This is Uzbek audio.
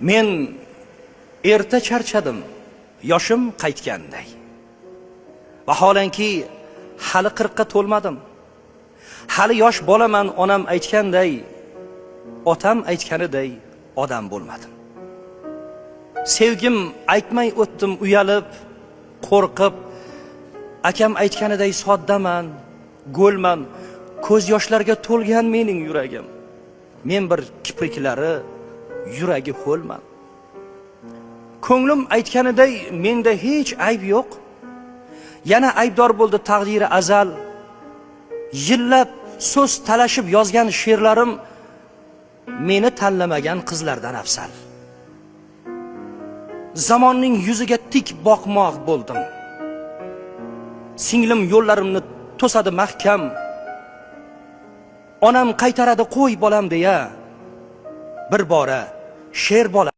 Men erta charchadim, yoshim qaytganday. Vaholanki hali 40 ga to'lmadim. Hali yosh bolaman, onam aytganday, otam aytganiday odam bo'lmadim. Sevgim aytmay o'tdim uyalib, qo'rqib, akam aytganiday soddaman, go'lman, ko'z yoshlarga to'lgan mening yuragim. Men bir kipriklari yuragi ho'lman. Ko'nglim aytganiday menda hech ayb yo'q. Yana aybdor bo'ldi taqdiri azal. Yillab so'z talashib yozgan she'rlarim meni tanlamagan qizlardan afzal. Zamonning yuziga tik boqmoq bo'ldim. Singlim yo'llarimni to'sadi mahkam. Onam qaytaradi, "Qo'y, bolam", deya. Bir bora she'r bola